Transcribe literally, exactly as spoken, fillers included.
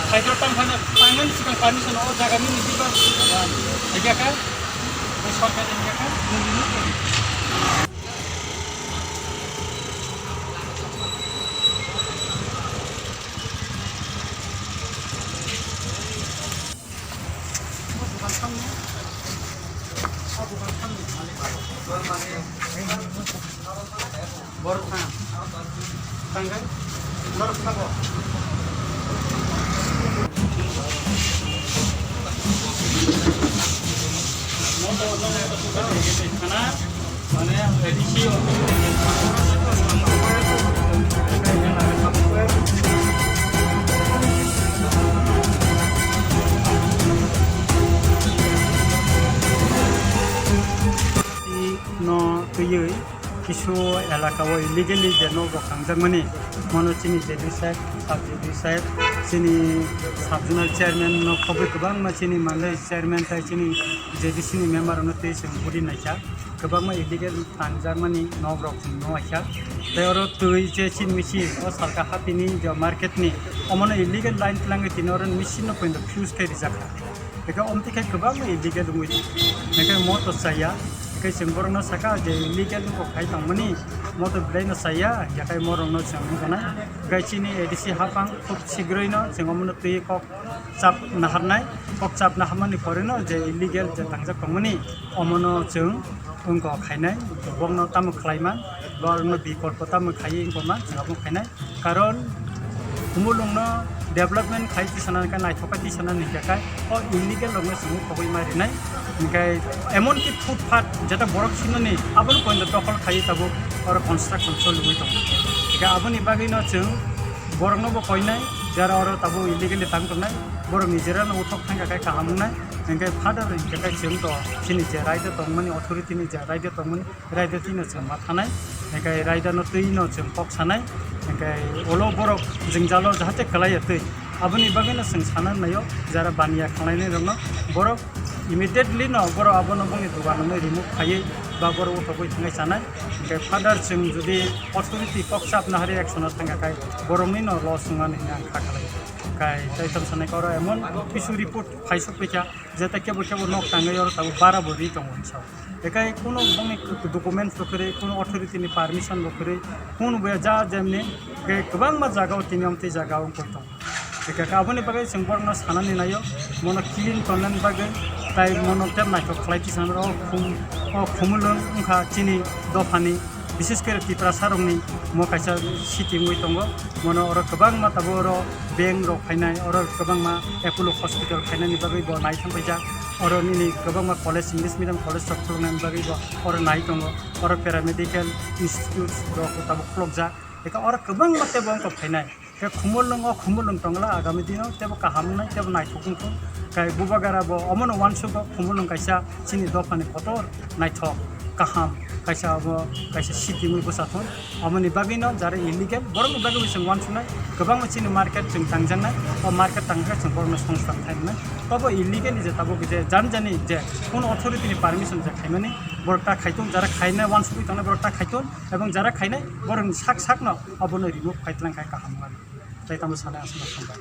Hydro pump phano, pangmani sikang permission o jaga nini diba. Higya kha, o sorkar higya kha, nini nini. Borok thang. Thangkhe borok sabo. Thana, mane, A D C office. No twiwi kisu elaka o illegally je nok rok tangjakmani, mono chini J D side, sub J D side, chini sub zonal chairman no khobwi kwbangma chini mandai chairman tai chini J D C ni member no twi chwng budi naikha, kwbangma illegal tangjakmani nok rok chwng no waikha. Tai oro twi je chini misi o salka hapini je market ni omono illegal line twlangwi tini oro machine no poito fuse khe rijak kha. Hingke omtwi khe kwbangma illegal wngwi tongo. Hingke moto chaya, hingke chwng borokno saka je illegal wngkok khai tongmani, moto belaino chaya, hingke kai morokno chwng wngkha nai. Hingke chini A D C hapang khub sigroino chwng omono twi kok chap naharnai, kok chap naharmani poreno je illegal je tangjak tongmani, omono chwng wngkok khainai, bokno tamo khlaima, borokno bikolpo tamo khaiwi wngkoma chwng abo khainai. Karon Khumulwngno development khai tisana hingke naithok khe tisana hingke kai o illegal rokno chwng khogwi ma rinai. Hingke emon ki footpath jeta borok sinani abono poito dokhol khaiwi tabuk oro construction choliwi tongo. Hingke aboni bagwino chwng borokno bo koinai jara oro tabuk illegally tang tongnai borok ni jera no uthok thangkha khe kaham wngnai. Hingke further hingke kai chwng to chini je raida tongmani authority ni je raida tongmani Raida twi no chwng ma thanai, hingke raida no twi no chwng kok sanai, hingke olo borok jwngjalo jahate kwlai ya twi. Aboni bagwi no chwng sana naio, jara baniya khanglai nai rok no borok immediately no borok abono bongni dogan no remove khaiwi ba borok uthogwi thangai chanai. Hingke further chwng jodi authority kok chap nahari action o thangkha khai borok ni no loss wngmani hwnwi ang kha khlai. Kai tai tam sanai khe oro emon kisu report phaisok paikha, jeta kebo kebo nok tangwi oro tabuk bara bo ri tongo hinwi sao. Ekai kuno bongni documents bo kwrwi, kuno authority ni permission bo kwrwi, kuno bo ja jemni ke kwbangma jaga o tini omtwi jaga o wngkoi tongo. Eka ka aboni bagwi chwng borokno sanani naio, mono clean tonnani bagwi, tai mono tei naithok khlai tisana o khum, o Khumulwng wngkha chini dophani, bises khe Tiprasa rokni mo kaisa city wngwi tongo. Mono oro kwbangma tabuk oro bank rok phainai, oro kwbangma Apollo hospital phainani bagwi bo nai thang paijak. Oro nini kwbangma college, English medium college rok khuluknani bagwi bo oro nai tongo. Oro paramedical institutes rok tabuk khulukjak. Eka oro kwbangma tei bo wngkha phainai. Khe Khumulwng o Khumulwng tongla agami dino tebo kaham wngnai, tebo naithok wngkha. Kai Bubagra bo omono uansugo Khumulwng kaisa chini dophani kotor naithok kaham kaisa obo kaisa city wngwi bwsa thung. Omoni bagwino jara illegal borokni bagwi chwng uansuknai, kwbangma chini market chwng tangjaknai, o market tangkhe chwng borokno songchar khainai. Tobo illegally je tabuk je jani jani je kuno authority ni permission je khaimani borok ta khaitun, jara khainai uansugwi tongnai borok ta khaitun, ebong jara khainai borokni sak sakno obono remove khaitlang khai kaham wngmani. Tai tamo sanai aswk no thangbai.